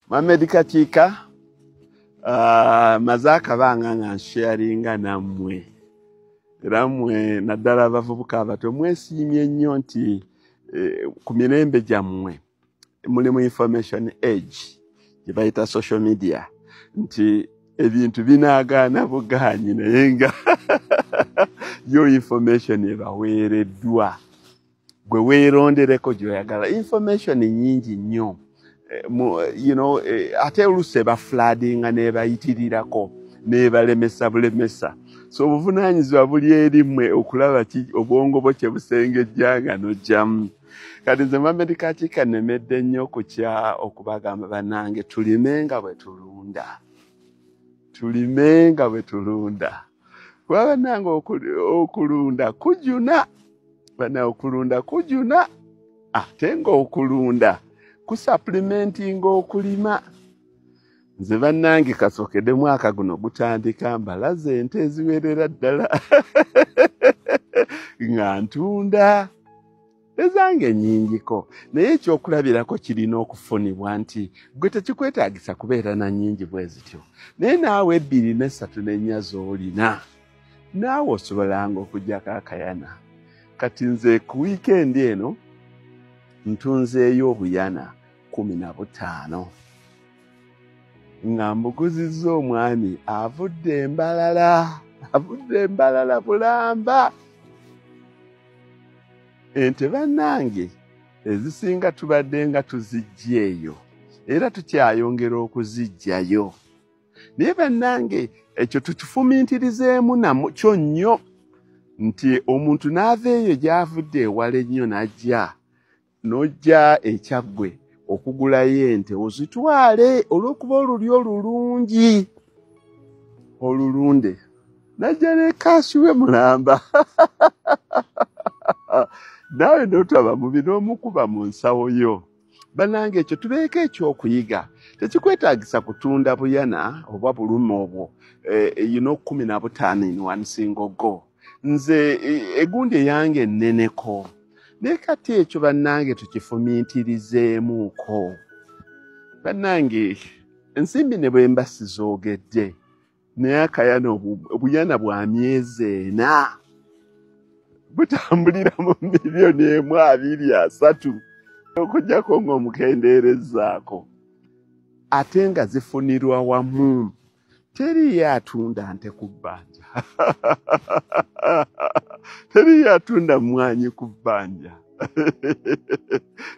Mohamed Kakiika, maze akabanga nga nsharinga nammwe, era mmwe naddala abavubuka abato mwesiimye nnyo nti ku mirembe gyammwe mulimu information age gye bayita social media, nti ebintu binaagaana bugaanyi naye nga yo information ebaweereddwa, gwe weerondereko gy'oyagala. Information nnyingi nnyo, ate oluusi ebafladinga n'ebayitirirako n'ebalemesa bulemesa. So obuvunaanyizibwa buli eri mmwe okulaba ki obwongo bwo kye busengejja nga n'ojjamu. Kati nze Mohamed Kakiika nnemedde nnyo ku kya okubagamba bannange tulime nga bwe tulunda, tulime nga bwe tulunda, kuba bannange okulunda kujuna, bannange okulunda kujuna, ate ng'okulunda kusupplementinga okulima. Nze bannange kasookedde mwaka guno gutandika mbalaze ente eziwerera ddala nga ntunda ezange nnyingiko, naye ekyokulabirako kirina okufunibwa nti gwe tekikwetaagisa kubeera na nnyingi bwe zityo, naye naawe 2 ne 3 ne 4 z'olina naawe osobolanga okuggyako akayana. Kati nze ku wiikendi eno ntunzeeyo obuyana 15 nga mbuguzizza omwami avudde embalala, avudde embalala bulamba. Ente bannange ezisinga tubadde nga tuzijja eyo era tukyayongera okuziggyayo, naye bannange ekyo tukifumintirizeemu nakyo nnyo nti omuntu n'ava eyo gy'avudde ewala ennyo n'ajja n'ojja ekyaggwe okugulayo ente ozitwale olw'okuba olulyo olulungi olulunde, n'ajja ne kaasi we mulamba naawe n'otaba mubi n'omukuba mu nsawo yo. Bannange ekyo tubeeko ekyokuyiga, tekikwetaagisa kutunda buyana oba bulume obwo 15 in one single go. Nze egundi eyange enneneko, naye kati ekyo bannange tukifumintirizeemuuko. Bannange ensimbi ne bwe mba sizoogedde, naye akayana obuyana bwa myezi 4 butambulira mu 1 2 3 okuggyako ng'omukendeerezzaako, ate nga zifunirwa wamu. Teriyo atunda nte ku bbanja, teriyo atunda mmwanyi ku bbanja,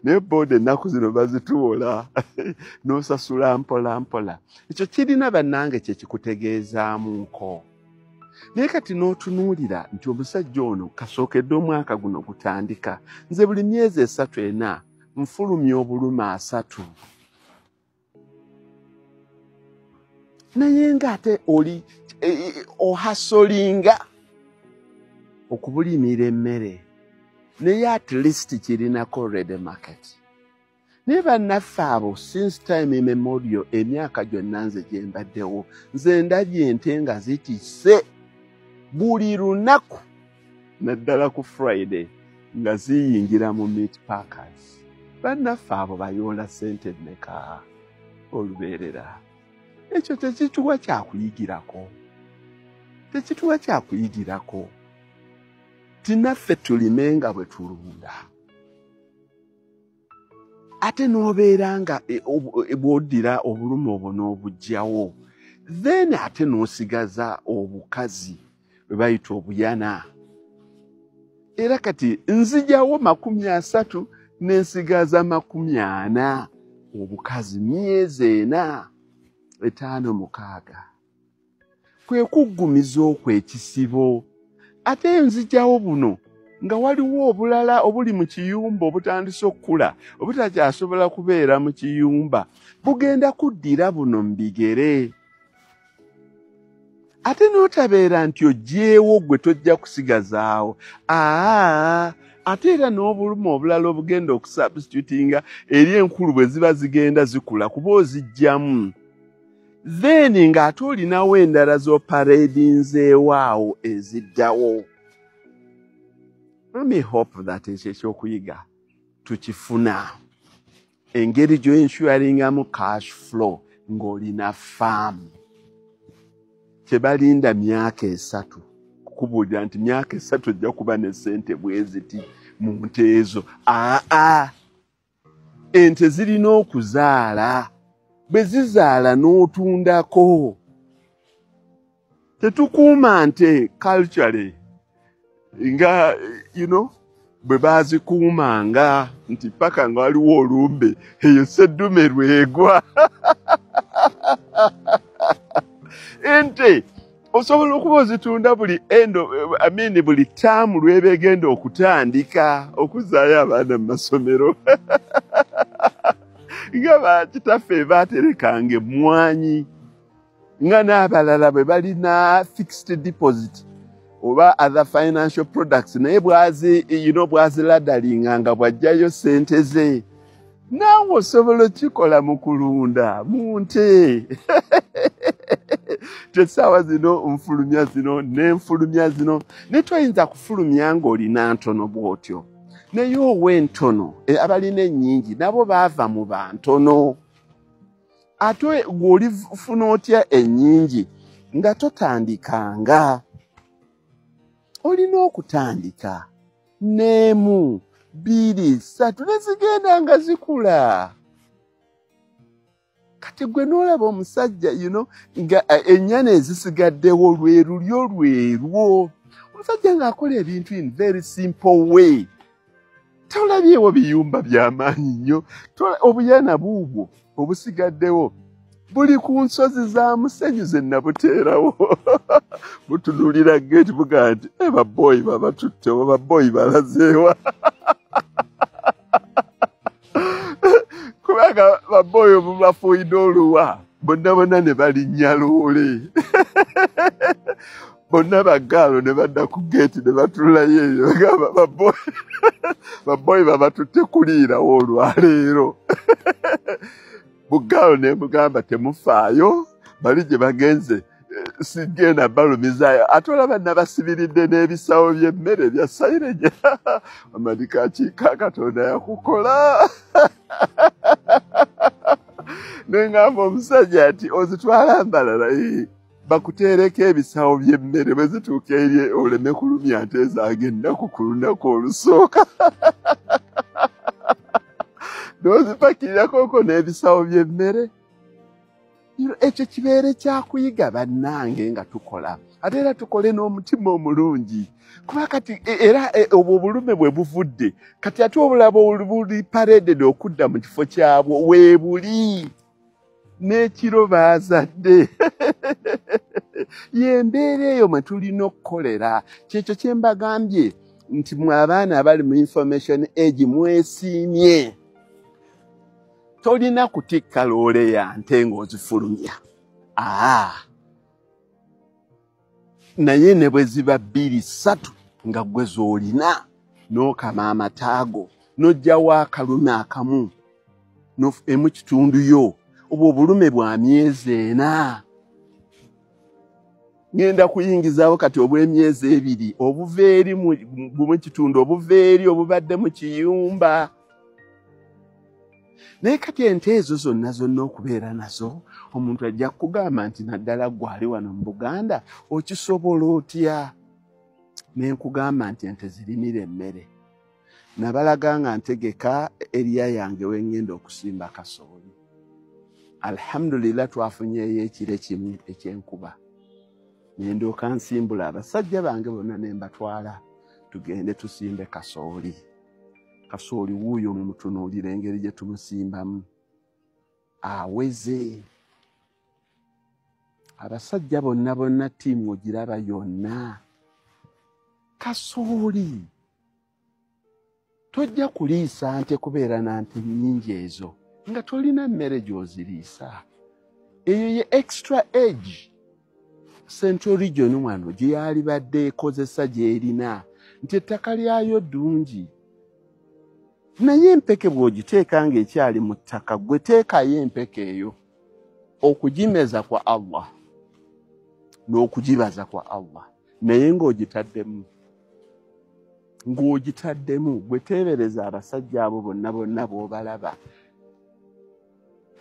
naye booda ennaku zino bazituwola n'osasula mpola mpola. Ekyo kirina bannange kye kikutegeezaamuuko. Naye kati n'otunuulira nti omusajja ono kasookedde omwaka guno gutandika, nze buli myezi 3 4 nfulumya obuluma 3, naye ng'ate oli ohasolinga okubulimira emmere, naye at least kirinako ready market. Naye bannaffe abo since time immemorial, emyaka gyonna nze gye mbaddewo, nze ndabye ente nga zitisse buli lunaku, naddala ku Friday nga ziyingira mu meat packers. Bannaffe abo bayoola ssente mmeka olubeerera? Ekyo tekituwa kyakuyigirako, tekituwa kyakuyigirako. Tinaffe tulime nga bwe tulunda, ate n'obeera nga bw'oddira obulume obwo n'obuggyawo, then ate n'osigaza obukazi bwe bayita obuyana. Era kati nzigyawo 30 n'ensigaza 40 obukazi myezi 4 5 6, kwe kuggumiza okwo ekisibo. Ate nzigyawo buno nga waliwo obulala obuli mu kiyumba obutandise okukula, obutakyasobola kubeera mu kiyumba, bugenda kuddira buno mu bigere. Ate n'otabeera nti oggyeewo gwe tojja kusigazaawo, ate era n'obulume obulala obugenda okusubstitutinga eri enkulu bwe ziba zigenda zikula kuba oziggyamu, then ng'ate olinawo endala z'opareedinzeewo awo eziddawo. Let me hope that ekyo ekyokuyiga tukifuna. Engeri gy'oinsuringamu cash flow ng'olina faamu, tebalinda myaka 3 kukubuulira nti myaka 3 ojja kuba ne ssente bweziti mu nte ezo. Aa, ente zirina okuzaala, bwe zizaala n'otundako. Tetukuuma nte culturally nga bwe baazikuumanga nti paka nga waliwo olumbe eyo seddume lwegwa. Ente osobola okuba ozitunda buli endo, buli ttaamu lw'eba egenda okutandika okuzaayo abaana mu masomero. Nga bakitaffe baaterekanga emmwanyi, nga n'abalala bwe balina fixed deposit oba other financial products, naye bwazi bwaziladalinga nga bw'ajjayo ssente ze. Naawe osobola okikola mu kulunda mu nte. Essaawa zino nfulumya zino nenfulumya zino, naye toyinza kufulumya ng'olina ntono bw'otyo. Naye ow'entono, abalina ennyingi nabo baava mu bantono. Ate gw'olifuna otya ennyingi nga totandikanga? Olina okutandika n'emu, 2, 3 ne zigenda nga zikula. Kati gwe n'olaba omusajja nga ennyana ezisigaddewo lwerulyo lwerwo. Omusajja ng'akola ebintu in very simple way. Tolabyewo biyumba by'amaanyi nnyo, obuyana buubwo obusigaddewo buli ku nsozi za musenyu ze nabuteerawo. Butunuulira geeti bugaa nti babooyi babatuttewo, babooyi balazeewa. Kubanga babooyi obubafuuyidde oluwa bonna bonna ne balinnya loole. Bonna baggaalo ne badda ku geeti ne batuulayo eyo, bagamba babooyi babatutte kuliirawo olwaleero. Buggaalo ne mugamba temufaayo, bali gye bagenze sigenda balumizaayo. Ate olaba nabasibiridde n'ebisawo by'emmere ebya silage. Amadika akiika Katonda yakukola. Ne ngamba omusajja nti ozitwala mbalala, bakuteereko ebisawo by'emmere bwe zituuka eri oleme kulumya nte zange ennaku ku lunaku olusooka. N'ozipakirirako n'ebisawo by'emmere. Ekyo kibeere kyakuyiga bannange nga tukola, ate era tukole n'omutima omulungi. Kuba kati era obwo obulume bwe buvudde, kati ate obulabo buli pareded okudda mu kifo kyabwo weebuli n'ekiro baazadde. Y'embeera eyo mwe tulina okukolera. Kyekyo kye mbagambye nti mwe abaana abali mu information age mwesiimye. Tolina kutikka loole ya nte ng'ozifulumya. Naye ne bwe ziba 2, 3 nga ggwe z'olina, n'okama amataago, n'oggyawo akalume akamu emu kitundu yo, obwo obulume bwa myezi 4. Ngenda kuyingizaawo kati obw'emyezi 2, obuva eri gumu kitundu, obuva eri obubadde mu kiyumba. Naye kati ente ezo zonna zonna okubeera nazo, omuntu ajja kukugamba nti naddala ggwe ali wano mu Buganda okisobola otya? Ne nkugamba nti ente zirimira emmere. Nabalaga nga ntegeka eriya yange we ngenda okusimba kasooli. Alhamdulillah twafunyeeyo ekire kimu ekyenkuba. Ne ndyoka nsimbula abasajja bange bonna ne mbatwala tugende tusimbe kasooli. Kasooli wuuyo mumutunuulira engeri gye tumusimbamu. Aweze. Abasajja bonna bonna ttiimu ogiraba yonna. Kasooli tojja kuliisa nte kubeera na nte nnyingi ezo nga tolina mmere gy'oziriisa. Eyo ye extra edge Central Region wano gye yalibadde ekozesa gy'erina nti ettaka lyayo ddungi. Naye empeke bw'ogiteeka ng'ekyali mu ttaka, gwe teekayo empeke eyo okugimeza kwa Allah n'okugibaza kwa Allah, naye ng'ogitaddemu gwe teebereza abasajja abo bonna bonna b'obalaba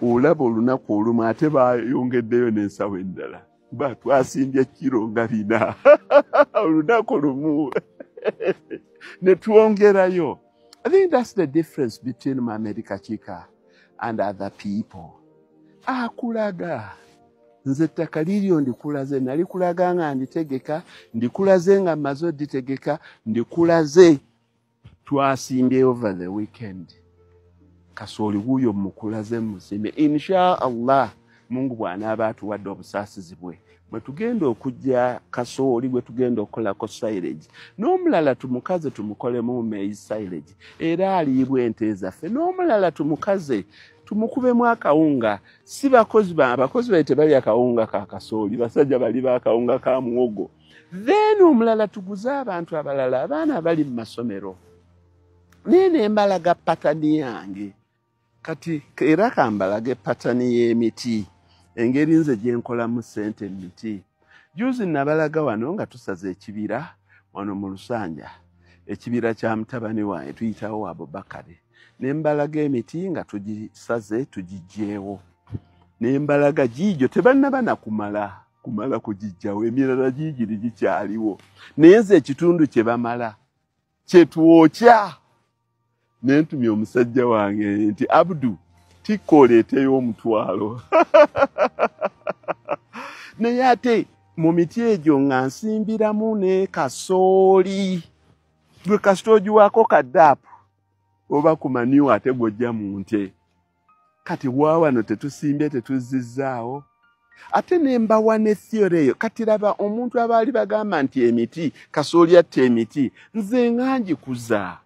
Olaba olunaku olumu ate bayongeddeyo n'ensawo endala, ba twasimbye kiro nga 4 olunaku lumu ne twongerayo. I think that's the difference between Mohammed Kakiika and other people. Akulaga nze ettaka liryo ndikulaze, nalikulaga nga nditegeka, ndikulaze nga mmaze oditegeka, ndikulaze twasimbye over the weekend. Kasooli wuuyo mukulaze musimbe. Insha Allah Mungu bw'anaaba atuwadde obusaasizi bwe, bwe tugenda okujja kasooli gwe tugenda okukolako silage, n'omulala tumukaze tumukolemu maize silage era aliibwa ente zaffe, n'omulala tumukaze tumukubemu akawunga. Si bakozi ba abakozi baye tebalya akawunga ka kasooli, basajja bali ba akawunga ka muwogo. Then omulala tuguze abantu abalala, abaana abali mu masomero. Naye ne mbalaga pattern yange kati, era kambalage pattern y'emiti, engeri nze gye nkolamu ssente mu miti. Juzi nabalaga wano nga tusaze ekibira wano mu Lusanja, ekibira kya mutabani wange tuyitawo Abubakari, ne mbalaga emiti nga tugisaze tugiggyeewo, ne mbalaga giigyo tebannaba na kumala kugiggyawo, emirala giigiri gikyaliwo, naye nze ekitundu kye bamala kye twokya. Ne ntumya omusajja wange nti Abdu, tikka oleeteyo 500. Naye ate mu miti egyo nga nsimbiramu ne kasooli, gwe kasita ogiwaako kadaapu oba ku manure ate gw'ojja mu nte. Kati waawano tetusimbye tetuzizzaawo. Ate ne mbawa ne theory eyo. Kati laba omuntu abaali bagamba nti emiti kasooli atta emiti, nze nga ngikuza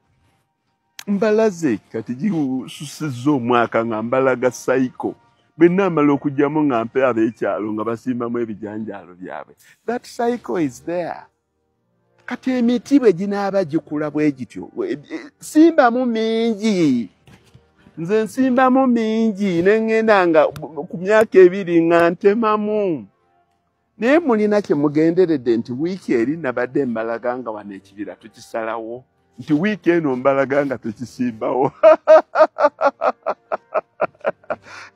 mbalaze kati gisusizza omwaka nga mbalaga cycle. Bwe nnaamala okuggyamu nga mpe ab'ekyalo nga basimbamu ebijanjaalo byabwe. That cycle is there. Kati emiti bwe ginaaba gikula bwe gityo, simbamu mingi. Nze nsimbamu mingi ne ŋŋenda nga ku myaka 2 nga ntemamu. Naye mulina kye mugenderedde nti wiiki eri nabadde mbalaga nga wano ekibira tukisalawo, nti wiiki eno mbalaga nga tukisimbawo.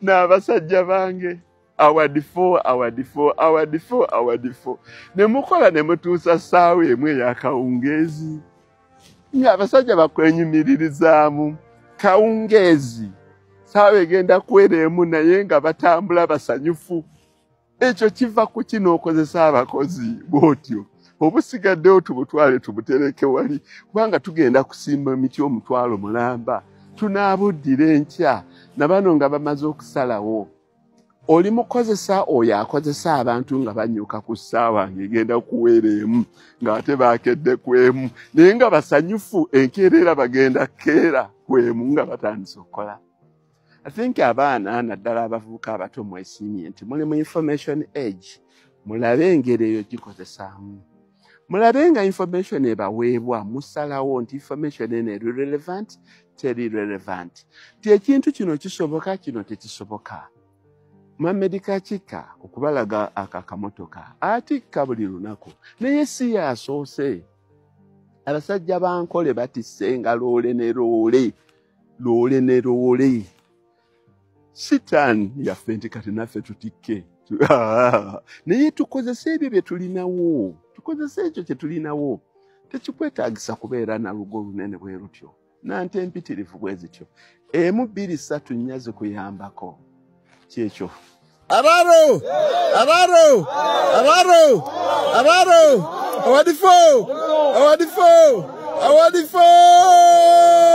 N'abasajja bange award 4, award 4, award 4, award 4. Ne mukola ne mutuusa ssaawa emu ey'akawungeezi ng'abasajja bakwenyumiririzaamu. Kawungeezi ssaawa egenda kwera emu naye nga batambula basanyufu. Ekyo kiva ku kino okozesa abakozi bw'otyo. Obusigaddewo tubutwale tubutereke wali, kubanga tugenda kusimba emiti 500,000 tunaabuddira enkya na bano nga bamaze okusalawo. Oli mukozesa oyo akozesa abantu nga banyuka ku ssaawa ng'egenda kuweera emu ng'ate baakedde ku emu, naye nga basanyufu enkeera era bagenda keera ku emu nga batandise okukola. I think abaana naddala abavubuka abato mwesiimye nti muli mu information age, mulabe engeri eyo gikozesaamu. Mulabe nga information ebaweebwa, musalawo nti information eno eri relevant, teri relevant. Nti ekintu kino kisoboka, kino tekisoboka. Mohammed Kakiika okubalaga akakamotoka atikka buli lunaku, naye si yasoose. Abasajja bankole batisse nga loole ne loole, loole ne loole. Sitaani yaffe nti kati naffe tutikke. Naye tukozese ebyo bye tulinawo, tukozese ekyo kye tulinawo. Tekikwetaagisa kubeera na lugo lunene bwe lutyo, nante empitirivu bwe zityo. 1, 2, 3, 4 zikuyambako. Kyekyo. Araro! Araro! Araro! Araro! Award 4! Award 4! Award 4!